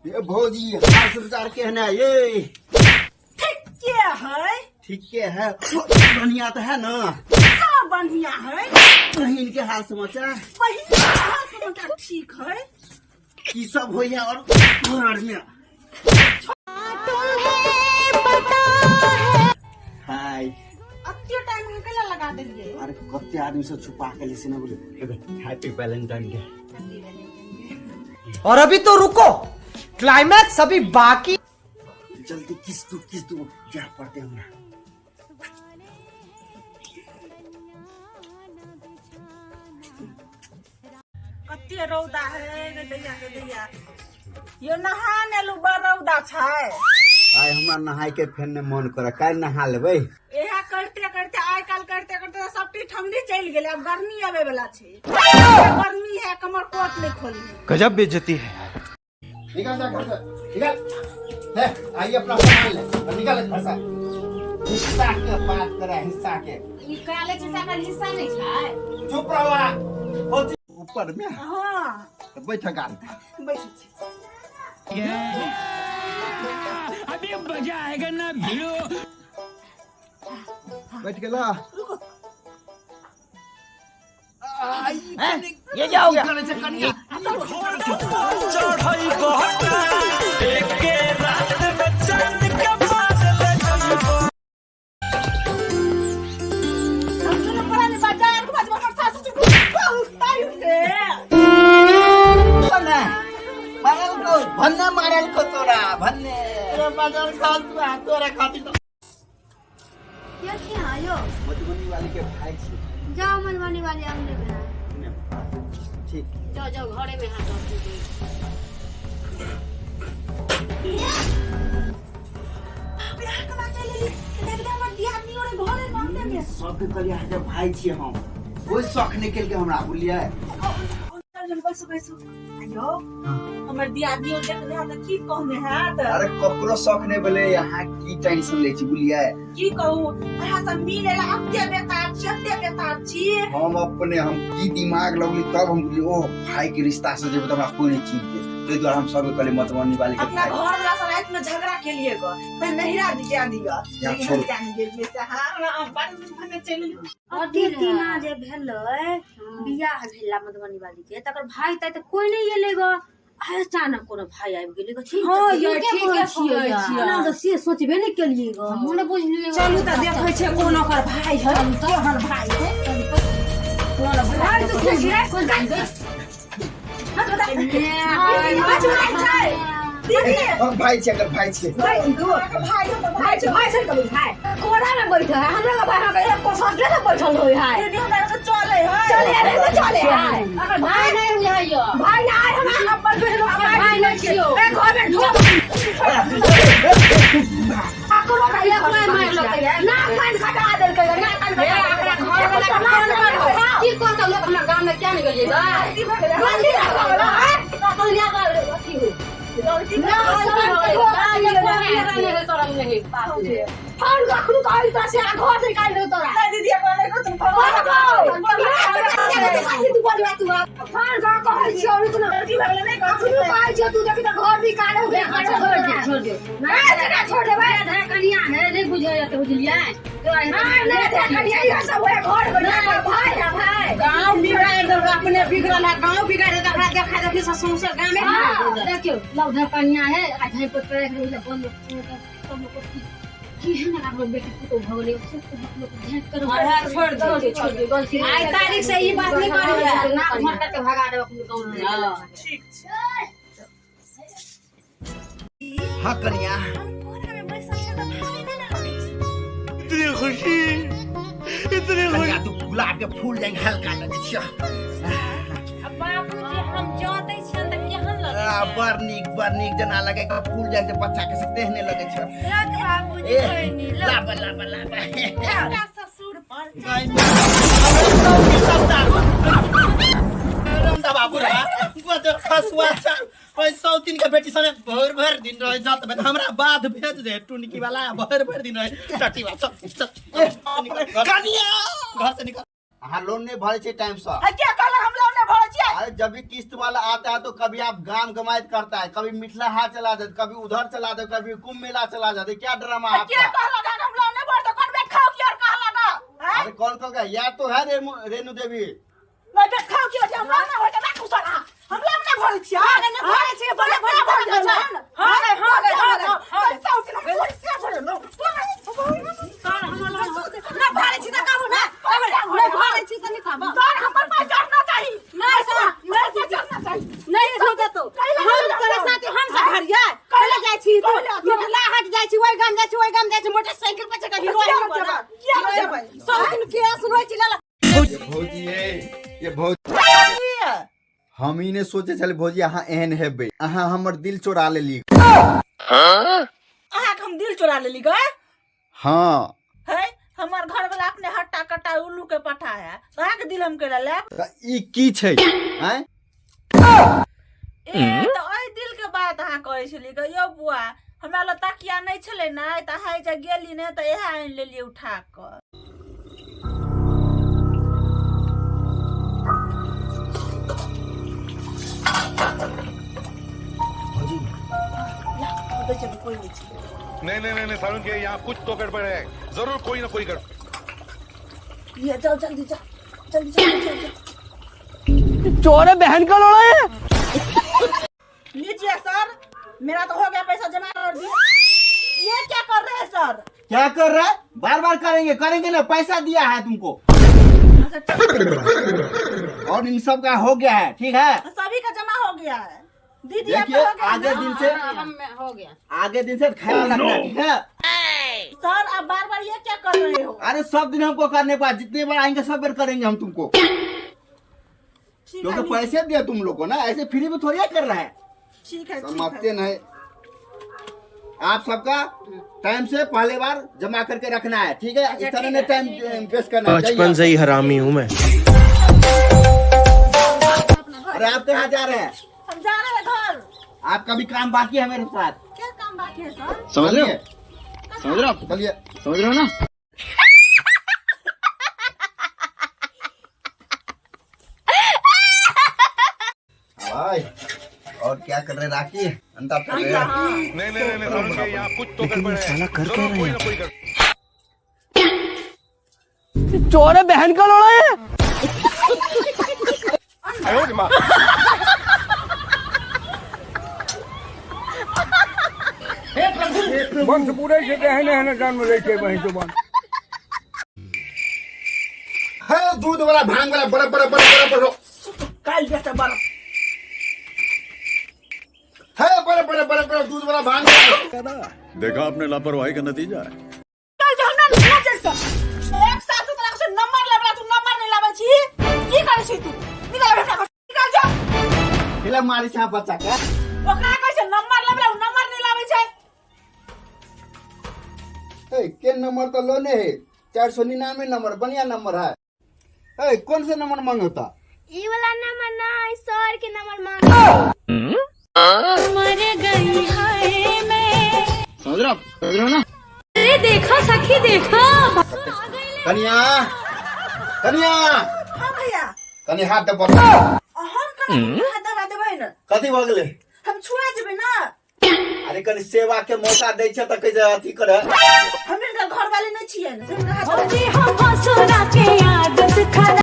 ये भौजी, हाल समाचार केहन है ये? ठीके है। ठीके है, बढ़िया तो है ना? सब बढ़िया है। बहिन के हाल समाचार? बहिन के हाल समाचार ठीक है। की सब होइया और घर में? हाय। अत्ते टाइम में केला लगा देलिए? अरे, कते आदमी से छुपा के ले से ना बोले। Happy Valentine day. और अभी तो रुको, क्लाइमैक्स अभी बाकी। जल्दी किस दू, किस दू, जा पड़ते हमरा। कते रौदा है गे दैया, गे दैया। यो नहा नेलु, बड़ रौदा छै। आइ हमरा नहाय के फेर नहि मन करे, काल्हि नहा लेबै। इएह करते करते, आइ काल्हि करते करते सबटी ठंडी चलि गेलै। आब गर्मी आबै वाला छै। गर्मी है, कमर कोट नहि खोलने। गजब बेइज्जती है। निकल जा घर से, निकल। ले आइए, अपना सामान ले और निकल घर से। हिस्सा के बात करे, हिस्सा के। ई काले छै, साकर हिस्सा नहि छै। चुप रहो। ऊपर में। हाँ। बैठ गाड़ी। बैठ छी। अभी मजा आएगा ना भिड़ो। बैठ गेला? ये क्या हो गया? चढ़ई कहता एके रात में चांद के बादल। हम दुनू प्राणी बाजार के बाजू हमर सासु जी बहुत तारीफ रे। मारल को भन्ने, मारल को तोरा भन्ने। बाजार खाल तू आ तोरा खातिर तो। के छी अहाँ यौ? मधुबनी वाली के भाई छी। जाओ, मधुबनी वाली अंगने में है। ठीक। जाओ जाओ, घरे में हाथ रख दीजिए। बियाह केना चलि एली? देखते हमर दियादनी ओरे घरे में अंगने में। सबके कहलियै अहाँके भाई छियै हम। कोई शौक नहि केलकै हमरा, बुझलियै? चल चल, बैसू बैसू। आयो, हमर दियादनी ओरे देखने हैत तऽ की कहने हैत? अरे, ककरो शौक नहि भेलै। अहाँ की टेंशन लै छी, बुझलियै? की कहू, अहाँ सब मिले ला अते बेताब छी, अते बेताब छी। हम अपने हम की दिमाग लगली, तब हम बुझलियै, ओह, भाई के रिश्ता से जेबै तऽ हमरा कोई नहि चिन्हते। ताहि दुआरे हम सबके कहलियै मधुबनी वाली के अपना भाई। घर वाला से रात में झगड़ा केलिए गो, फिर नहिरा जा दियो। या लेकिन छोड़। हम जान गेलिए से हाँ, हम अपन भने चलि गेलियै। अते दिना जे भेलै बियाह भेला मधुबनी वाली के, तकर भाई ताई तऽ कोई नहि एलै गो। आइ अचानक कोनो भाई आबि गेलै गो। ठीक। हँ यै, ठीके कहै छियै। एना तऽ से सोचबे नहि केलियै गो। हमहूँ नहि बुझलियै। चलू तऽ, देखै छियै कोन ओकर भाई है, केहन भाई है, कोन भाई भाई तऽ खुश रे। भाई छै दीदी। हम भाई छियै, एकर भाई छियै। भाई भाई हो तऽ भाई छै, भाई छै कभी भाई कोना में बैठल है? हमरा के भाई हमरा एक कोसटे में बैठल होय है। दीदी, हमरा के चले है। चले रे तऽ चले है। अगर भाई नहि हुए है यौ। भाई ना आए, हमरा अपन बेटे लोग भाई नहि छियौ। ए घर में ढोक ककरो का एक मारि मारि लकै है। ना कान खटा देलकै, ना कान हे, खटा अपना घर वाला के फोन करू। की कहतौ लोक, हमरा गाम में किया नहि गेलियै गै? गलती भऽ गेलै। गलती भऽ गेलै। तखन लिया कऽ अथी होइ। गलती ना, भऽ गेलै। शरम नहि होइ, बाप रे। फोन कखनो कहै तोरा से घर से निकालि देलौ तोरा। नहि दीदी, एकरा नहि कहू, तुम फोन कहो। तू बोलबा, तू फोन कऽ कहै छियौ, रुक ना। गलती भऽ गेलै, नहि कहू। अखनो कहै छियौ, तू देखी तऽ घर निकालै हो गेल। छोड़ दे, छोड़ दे। नहि, नहि छोड़ देबै। धरा कनिया है, नहि बुझै जेतै, बुझलियै? नहि नहि कनिया, इहो सब होय घर में भाई है भाई। गाँव बिगाड़ि देलक, अपने बिगड़ल है, गाँव बिगाड़ि देलक। एकरा देखा देखी से सौंसे गामे हाँ। बिगाड़ि देलक। देखियौ, लौ धर कनिया है, आ झाँपि पोति के राखि देलक, बंद सब लोग की की है ना, अपनो बेटी पुतोह भऽ गेलै, सब लोग झाँपि के अरे, छोड़ दो। छोड़ दे, छोड़ दे, गलती। आइ तारीख से ई बात नहि करियै। नाक भर करके भगा देब अपने गाँव में। ठीक छै। हाँ कनिया। हम कोना में बैसल छियै तऽ भारी नहि ने लगै छै? इतनी खुशी, इतनी खुशी। कनिया, तू गुलाब के फूल जाएंगे, हल्का लगे छियो। बाबूजी, हम जतै छियनि तऽ केहन लगै? आ, बड़ नीक, बड़ नीक जेना लगे के फूल जाइ छै, बच्चा के से तेहने लगे छै। बाबूजी। ए, लाबा लाबा लाबा। एकटा ससुर पर बाबू रे, खसुआ ओइ सौतिन के बेटी सने भरि भरि दिन रहे जत में, हमरा बाद भेज दे टुनकी वाला। भरि भरि दिन रहे टटीवा। चल चल, निकल कनिया, घर से निकल। अहाँ लोन नहि भरै छै टाइम से। आ के कहलक हम लोन नहि भरै छियै। अरे जब भी किस्त वाला आता है तो कभी आप गाम गमायत करता है, कभी मिथिला हाट चला जाते, कभी उधर चला जाते, कभी कुंभ मेला चला जाते। क्या ड्रामा के आपका? कहलक हम लोन नहीं भरते? कोन बेट खाओ की और कहलक? हैं? अरे कौन कौन का याद तो है रेणु रेणु देवी। नहीं बेट खाओ की हम लोन नहीं भरते। राखू साला, हम लोन नहीं भरै छियै। नहीं भरै छियै, भरे भरे भरे। हां रे, हां रे, हां रे, पैसा उठे पैसा भरे लो। सर हमरा लग ना भरै छी त काबू ना नहीं भरै छी त नहीं काबू। सर हमर पास चढ़ना चाही। नहीं सर, नहीं चढ़ना चाही। नहीं हो तो हम तोरा साथे हम सब भरिया कले जाइ छी तू मिथिला हाट जाइ छी, ओहि गाम जाइ छी, ओहि गाम जाइ छी, मोटरसाइकिल पर चढ़ हीरो किया जेबै? किया जेबै? सब दिन के सुनबै छी लाला। ये भौजी है, ये भौजी हम ही ने सोचे छले भौजी अहाँ एहन हेबै, अहाँ हमर दिल चोरा लेली। अहाँके हम दिल चोरा लेली गे? हाँ। है हमर घर वाला अपने हट्टा कट्टा उल्लू के पठा है, तो अहाँके दिल हम केला लेब? त ई की छै? आँय? ए तऽ एहि दिल के बात अहाँ कहै छली गे? यौ बुआ, हमरा लग तकिया नहि छलै ने, तऽ अहाँ जे गेली ने तऽ इएह आनि लेलियै उठा कऽ। कोई नहीं छै। नहीं नहीं नहीं नहीं सारुण के यहाँ कुछ तो गड़बड़ है, जरूर कोई ना कोई गड़बड़। ये जाओ जल्दी जाओ, जल्दी जाओ जाओ जाओ। चोरे बहन का लोड़ा है। लीजिए सर, मेरा तो हो गया पैसा जमा कर दिया। ये क्या कर रहे हैं सर? क्या कर रहा है? बार बार करेंगे करेंगे ना, पैसा दिया है तुमको। अच्छा, ठीक। और इन सब का हो गया है, ठीक है? सभी का जमा हो गया है दीदी। देखिए आपका हो गया आगे ना? दिन से हो गया। आगे दिन से ख्याल रखना, ठीक है? सर आप बार बार ये क्या कर रहे हो? अरे सब दिन हमको करने का, जितने बार आएंगे सब बार करेंगे हम तुमको, ठीक है। क्योंकि पैसे दिया तुम लोग को ना, ऐसे फ्री में थोड़ी कर रहा है। ठीक है, ठीक समाप्ते है। नहीं, आप सबका टाइम से पहले बार जमा करके रखना है, ठीक है? इस तरह नहीं टाइम वेस्ट करना है। बचपन से ही हरामी हूँ मैं। अरे आप कहाँ जा रहे हैं? हम जा रहे हैं घर। आपका भी काम बाकी है मेरे साथ। क्या काम बाकी है सर? समझ रहे हो? समझ रहे हो? चलिए, समझ रहे हो ना? भाई और क्या कर रहे राखी? अंता कर रहे हैं। नहीं नहीं नहीं सारुण के यहाँ कुछ तो गड़बड़ है, जरूर कोई ना कोई गड़बड़। चोरे बहन का लोड़ा है। है दूध वाला भांग वाला बड़ा बड़ा बड़ा बड़ा बड़ा कल बेटा बड़ा है बड़ा बड़ा बड़ा बड़ा दूध वाला भांग वाला। देखा आपने लापरवाही का नतीजा है। चल जाओ ना ना चल सर। एक साल से तोरा से नंबर लेबला, तू नंबर नहीं लाबै छी, की करै छी तू? निकल बेटा, निकल जा। केला मारी छा बच्चा के? ओकरा कहै छै नंबर लेबला, उ नंबर नहीं लाबै छै। ए के नंबर तो लोने है, 499 नंबर बढ़िया नंबर है। ए कौन से नंबर मांगता? ई वाला नंबर नहीं, सर के नंबर मांग। मर गई हाय मैं। समझ रहे हो? समझ रहे हो ना? अरे देखा सखी देखा। कनिया, कनिया। हां भैया। कनि हाथ दे बता। हम कना हाथ दबा देबै ने? कथी भऽ गेलै? हम छुआ जेबै ना। अरे कनि सेवा के मौका दै छै तऽ कहै छै अथी करे। हम इनका घर वाले नहीं छियै ने, से हुनका हाथ हम ससुरा के आदत खराब।